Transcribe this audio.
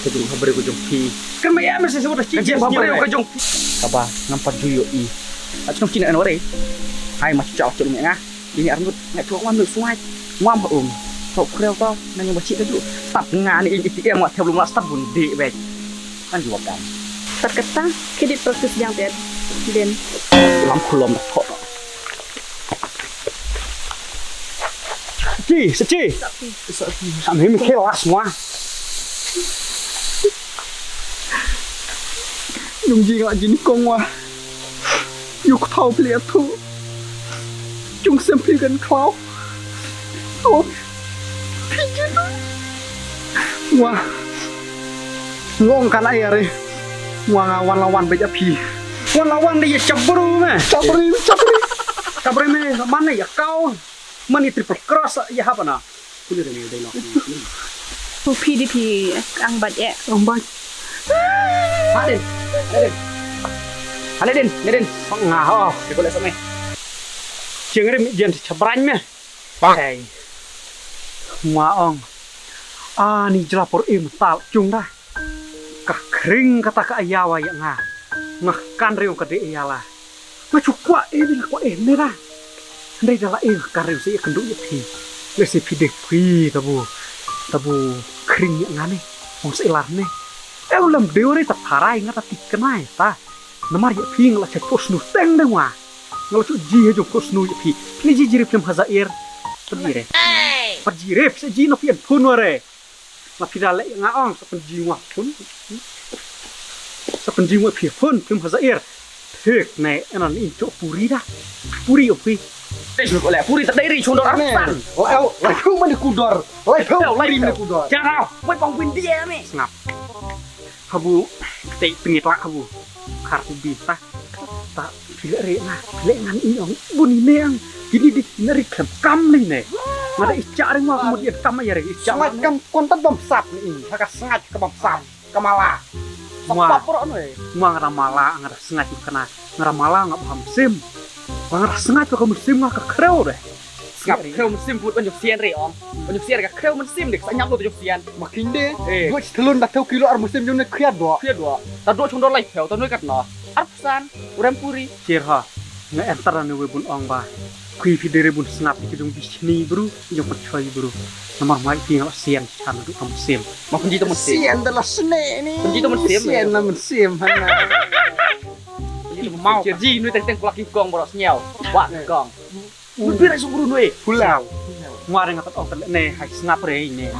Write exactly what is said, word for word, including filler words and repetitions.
Ka jong ha briew ka jong phi. Kan ma ïa ma se shu da chi. Ka jong ha briew ka jong phi. Kaba ngam pat ju ïohi. Ach nong chi na anwar eh. Hai ma chal chal me nga. Ini arngut nga chok wan nu suai. Ngam ha um. Tok kreu to nang ba chi ka ju. Start nga ni in A T M wa thep lu ma start bun de bek. Kan ju wa kan. Tat kata ki dit practice jang tiat. Den. Lam khulom da thok. Chi, sa chi. Sa him ke las mwa. Nung ji nga jin kong wa. Yuk thau pli athu. Chung sem pli gan khlau. To. Phi jin. Wa. Ngong kan ai are. Wa nga wan la wan bej a phi. Wan la wan de ya chabru me. Chabru, chabru. Chabru me, man ne ya kau. Man ni triple cross ya hapana. Kuli de ni de no. Tu phi di phi ang bat eh. Ang bat. Hadin. Hadin. Hadin, hadin. Nga ho, de kole sa me. Jeng rim jen chabran me. Hey. Nga ong. Ani jla por im tal chung da. Ka khring kata ka ïa wa ïa nga. Nga kan riu ka de ïa la. Nga chu kwah eh de nga kwah eh ne da. Hynrei da la eh nga kan riu sa ïa kynduh ïa phi. Lehse phi de phi tabu. Tabu khring ïa nga ne. Ong sa ilar ne. Eh u lam deu re ta tharai nga ta tik kynai ta. Namar ïa phi nga la chait pos nu teng de nga. Nga la chu ji ha jong pos nu ïa phi. Phi ne ji ji re phim ha za er. Pat ji re. Pat ji re phi sa ji no phi an phun wa re. Ma phi da le nga ong sa pynjingwa phun. Sa pynjingwa phi phun phim ha za er. Thik ne enan in chok puri da. Puri o phi. Puri ta dai ri chundor. Amen. Lai phew mani kudor. Lai phew lai phew mani kudor. Jara. Wai pang win dia me. Sngap. Habu. Te pingit la habu. Khar ku bi ta. Ta phi le re na. Phi le ngan in ong. Bun ne ang. Kini di kini ri klem kam le ne. Nga da icha ring wa kumut ïa kam ya re icha. Sngaid kam kon ta bam sap ni. Ha ka sngaid ka bam sap. Ka mala. Sap pap ro no eh. Nga ra mala nga ra sngaid kana. Nga ra mala nga bam sim. Nga ra sngaid ka mynsiem nga ka khreu de. Sngap khreu mynsiem put ban jong sian re ong. Ban jong sian ka khreu mynsiem de sa nyam to jong sian. Ma king de. Dua chi thlun da theu kilo ar mynsiem jong ne khia do. Khia do. Ta do chung do lai phew ta noi kat no. Ar psan. Urem puri. Chir ha. Nga enter ne we bun ong ba. Khui phi dere bun sngap ki jong bi chni bru, jong pat choi bru. Namar mai phi nga sian chan du kam sim. Ma pynji to mynsiem. Sian da la sne ni. Pynji to mynsiem. Sian na mynsiem hana. Pynji to mynsiem. Chir ji nui teng teng pula king kong bro sniaw. Wa kong. Nui bi rai sung bru nui. Pulau. Ngwa re nga tat ong tat ne hai sngap re ne.